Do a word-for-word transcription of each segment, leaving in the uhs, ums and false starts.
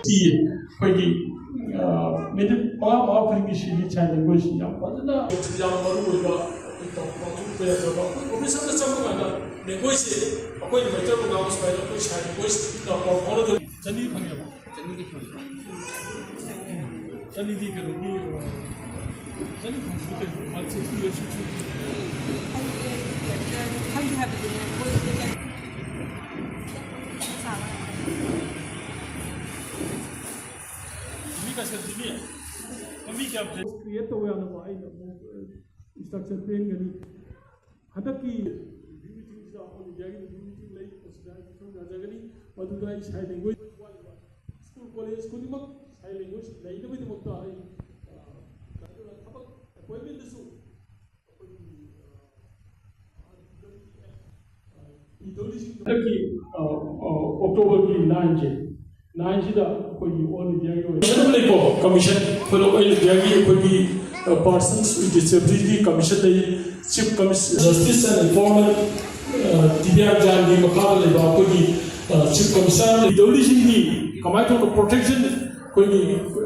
ꯁꯤ ꯑꯩꯈꯣꯏꯒꯤ, ꯑ, ꯃꯤꯅꯤꯠ ꯃꯉꯥ ꯃꯉꯥ ꯈꯨꯗꯤꯡꯒꯤ ꯁꯤꯒꯤ ꯁꯥꯏꯟ ꯂꯦꯡꯒ꯭ꯋꯦꯖꯁꯤ ꯌꯥꯝ ꯐꯖꯅ, ꯌꯥꯝ ꯃꯔꯨ ꯑꯣꯏꯕ ꯑꯩꯈꯣꯏ ꯇꯧ-, ꯄꯥꯡꯊꯣꯛꯄ ꯌꯥꯗ꯭ꯔꯕ ꯑꯩꯈꯣꯏ ꯑꯣꯐꯤꯁ ꯑꯃꯗ ꯆꯪꯕ ꯀꯥꯟꯗ ꯂꯦꯡꯒ꯭ꯋꯦꯖꯁꯦ ꯑꯩꯈꯣꯏꯅ ꯃꯩꯇꯩ ꯃꯉꯥ ꯁꯨꯃꯥꯏꯅ ꯑꯩꯈꯣꯏ ꯁꯥꯏꯟ ꯂꯦꯡꯒ꯭ꯋꯦꯖ ꯄꯥꯎ ꯐꯥꯎꯅꯗꯕ ꯆꯅꯤ ꯐꯪꯉꯦꯕ꯫ ꯆꯅꯤꯗꯤ ꯀꯩꯅꯣꯒꯤ, ꯆꯅꯤ ꯐꯪꯕꯗꯤ ꯀꯩꯅꯣ? ꯃꯥꯔꯛꯁꯤꯠ ꯄꯤꯔꯁꯨ ꯁꯨ-, ꯈꯪꯗꯦ ꯍꯥꯏꯕꯗꯨꯅꯦ, ꯃꯣꯏ ꯃꯤ ꯀꯌꯥ ꯁꯦꯝꯗꯣꯏꯅꯤ? ꯃꯤ ꯀꯌꯥ ꯀ꯭ꯔꯤꯌꯦꯠ ꯇꯧꯕ ꯌꯥꯅꯕ ꯑꯩꯅ ꯑꯃꯨꯛ ꯏꯟꯁꯇ꯭ꯔꯛꯁꯟ ꯄꯤꯔꯝꯒꯅꯤ꯫ ꯍꯟꯗꯛꯀꯤ ꯔꯤꯚꯤꯌꯨ ꯃꯤꯇꯤꯡꯁꯤꯗ ꯑꯣꯜ ꯏꯟꯗꯤꯌꯥꯒꯤ ꯔꯤꯚꯤꯌꯨ ꯃꯤꯇꯤꯡ ꯂꯩ, ꯃꯁꯤꯗ ꯁꯣꯝꯅ ꯌꯥꯖꯒꯅꯤ꯫ ꯃꯗꯨꯗ ꯑꯩ ꯁꯥꯏꯟ ꯂꯦꯡꯒ꯭ꯋꯦꯖ ꯋꯥꯠꯂꯤꯕ ꯁ꯭ꯀꯨꯜ ꯀꯣꯂꯦꯖ ꯈꯨꯗꯤꯡꯃꯛ ꯁꯥꯏꯟ ꯂꯦꯡꯒ꯭ꯋꯦꯖ ꯂꯩꯅꯕꯒꯤꯗꯃꯛꯇ ꯑꯩ, ꯑ, ꯑꯗꯨꯅ ꯊꯕꯛ ꯑꯦꯄꯣꯏꯟꯃꯦꯟꯗꯁꯨ ꯑꯩꯈꯣꯏꯒꯤ, ꯑ, ꯏꯗꯧꯔꯤꯁꯤꯡ ꯍꯟꯗꯛꯀꯤ, ꯑ, ꯑ, ꯑꯣꯛꯇꯣꯕꯔꯒꯤ ꯅꯥꯏꯟꯁꯦ, ꯅꯥꯏꯟꯁꯤꯗ ꯑꯩꯈꯣꯏꯒꯤ ꯑꯣꯜ ꯏꯟꯗꯤꯌꯥꯒꯤ ꯑꯣꯏꯅ ꯀꯃꯤꯁꯟ ꯑꯃ ꯂꯩꯀꯣ, ꯀꯃꯤꯁꯟ, ꯑꯩꯈꯣꯏꯅ ꯑꯣꯜ ꯏꯟꯗꯤꯌꯥꯒꯤ ꯑꯩꯈꯣꯏꯒꯤ, ꯑ, Persons with Disability Commission ꯂꯩ, Chief Commis-, Justice and Reformer, ꯑ, ꯗꯤꯕ꯭ꯌꯥꯡ ꯖꯥꯟꯒꯤ ꯃꯈꯥꯗ ꯂꯩꯕ ꯑꯩꯈꯣꯏꯒꯤ, ꯑ, Chief Commissioner ꯂꯩ꯫ ꯏꯗꯧꯔꯤꯁꯤꯡꯒꯤ ꯀꯃꯥꯏꯅ ꯇꯧꯅ ꯄ꯭ꯔꯣꯇꯦꯛꯁꯟ ꯑꯩꯈꯣꯏꯒꯤ,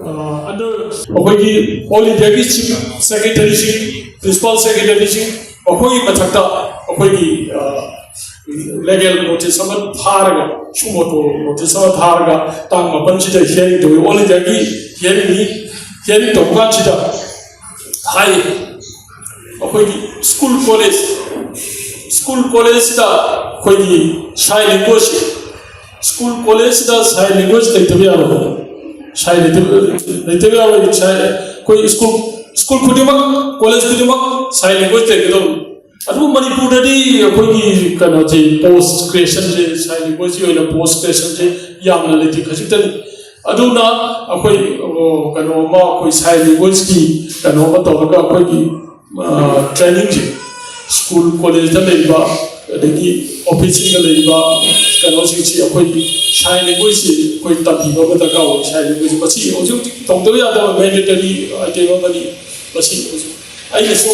ꯑ, under ꯑꯩꯈꯣꯏꯒꯤ ꯑꯣꯜ ꯏꯟꯗꯤꯌꯥꯒꯤ ꯆꯤꯐ ꯁꯦꯀ꯭ꯔꯦꯇꯔꯤꯁꯤꯡ, ꯄ꯭ꯔꯤꯟꯁꯤꯄꯥꯜ ꯁꯦꯀ꯭ꯔꯦꯇꯔꯤꯁꯤꯡ, ꯃꯈꯣꯏꯒꯤ ꯃꯊꯛꯇ ꯑꯩꯈꯣꯏꯒꯤ, ꯑ, ꯂꯤꯒꯦꯜ ꯅꯣꯇꯤꯁ ꯑꯃ ꯊꯥꯔꯒ, ꯁꯨꯃꯣꯇꯣ ꯅꯣꯇꯤꯁ ꯑꯃ ꯊꯥꯔꯒ, ꯇꯥꯡ ꯃꯥꯄꯟꯁꯤꯗ ꯍꯤꯌꯥꯔꯤꯡ ꯇꯧꯏ꯫ ꯑꯣꯜ ꯏꯟꯗꯤꯌꯥꯒꯤ ꯍꯤꯌꯥꯔꯤꯡꯅꯤ, ꯍꯤꯌꯥꯔꯤꯡ ꯇꯧꯕ ꯀꯥꯟꯁꯤꯗ ꯍꯥꯏ, ꯑꯩꯈꯣꯏꯒꯤ ꯁ꯭ꯀꯨꯜ ꯀꯣꯂꯦꯖ, ꯁ꯭ꯀꯨꯜ ꯀꯣꯂꯦꯖꯁꯤꯗ ꯑꯩꯈꯣꯏꯒꯤ ꯁꯥꯏꯟ ꯂꯦꯡꯒ꯭ꯋꯦꯖ, ꯁ꯭ꯀꯨꯜ ꯀꯣꯂꯦꯖꯁꯤꯗ ꯁꯥꯏꯟ ꯂꯦꯡꯒ꯭ꯋꯦꯖ ꯂꯩꯇꯕ ꯌꯥꯔꯣꯏ꯫ ꯁꯥꯏꯟ ꯂꯩꯇꯕ, ꯂꯩꯇꯕ ꯌꯥꯔꯣꯏ꯫ ꯁꯥꯏꯟ, ꯑꯩꯈꯣꯏ ꯁ꯭ꯀꯨꯜ, ꯁ꯭ꯀꯨꯜ ꯈꯨꯗꯤꯡꯃꯛ, ꯀꯣꯂꯦꯖ ꯈꯨꯗꯤꯡꯃꯛ ꯁꯥꯏꯟ ꯂꯦꯡꯒ꯭ꯋꯦꯖ ꯂꯩꯒꯗꯧꯕꯅꯤ꯫ ꯑꯗꯨꯕꯨ ꯃꯅꯤꯄꯨꯔꯗꯗꯤ ꯑꯩꯈꯣꯏꯒꯤ ꯀꯩꯅꯣꯁꯦ, ꯄꯣꯁ ꯀ꯭ꯔꯤꯌꯦꯁꯟꯁꯦ, ꯁꯥꯏꯟ ꯂꯦꯡꯒ꯭ꯋꯦꯖꯀꯤ ꯑꯣꯏꯅ ꯄꯣꯁ ꯀ꯭ꯔꯤꯌꯦꯁꯟꯁꯦ ꯌꯥꯝꯅ ꯂꯩꯇꯦ, ꯈꯖꯤꯛꯇꯅꯤ꯫ ꯑꯗꯨꯅ ꯑꯩꯈꯣꯏ, ꯑꯣ, ꯀꯩꯅꯣ ꯑꯃ, ꯑꯩꯈꯣꯏ ꯁꯥꯏꯟ ꯂꯦꯡꯒ꯭ꯋꯦꯖꯀꯤ ꯀꯩꯅꯣ ꯑꯃ ꯇꯧꯔꯒ ꯑꯩꯈꯣꯏꯒꯤ, ꯑ, ꯇ꯭ꯔꯦꯅꯤꯡꯁꯦ ꯁ꯭ꯀꯨꯜ ꯀꯣꯂꯦꯖꯇ ꯂꯩꯔꯤꯕ ꯑꯗꯒꯤ ꯑꯣꯐꯤꯁꯁꯤꯡꯗ ꯂꯩꯔꯤꯕ ꯀꯩꯅꯣꯁꯤꯡꯁꯤ ꯑꯩꯈꯣꯏꯒꯤ ꯁꯥꯏꯟ ꯂꯦꯡꯒ꯭ꯋꯦꯖꯁꯤ ꯑꯩꯈꯣꯏ ꯇꯝꯕꯤꯕ ꯑꯃ ꯗꯔꯀꯥꯔ ꯑꯣꯏ꯫ ꯁꯥꯏꯟ ꯂꯦꯡꯒ꯭ꯋꯦꯖ ꯃꯁꯤ ꯍꯧꯖꯤꯛ ꯍꯧꯖꯤꯛ ꯇꯧꯗꯕ ꯌꯥꯗꯕ ꯃꯦꯟꯗꯦꯇꯔꯤ ꯑꯥꯏꯇꯦꯝ ꯑꯃꯅꯤ꯫ ꯃꯁꯤ ꯍꯧꯖꯤꯛ ꯑꯩꯅꯁꯨ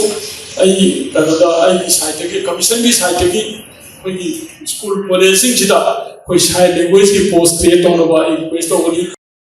ꯑꯩ ꯀꯩꯅꯣꯗ ꯑꯩꯒꯤ ꯁꯥꯏꯠꯇꯒꯤ ꯀꯃꯤꯁꯟꯒꯤ ꯁꯥꯏꯠꯇꯒꯤ ꯑꯩꯈꯣꯏꯒꯤ ꯁ꯭ꯀꯨꯜ ꯀꯣꯂꯦꯖꯁꯤꯡꯁꯤꯗ ꯑꯩꯈꯣꯏ ꯁꯥꯏꯟ ꯂꯦꯡꯒ꯭ꯋꯦꯖꯀꯤ ꯄꯣꯁ ꯀ꯭ꯔꯤꯌꯦꯠ ꯇꯧꯅꯕ ꯑꯩ ꯔꯤꯀ꯭ꯋꯦꯁ ꯇꯧꯒꯅꯤ꯫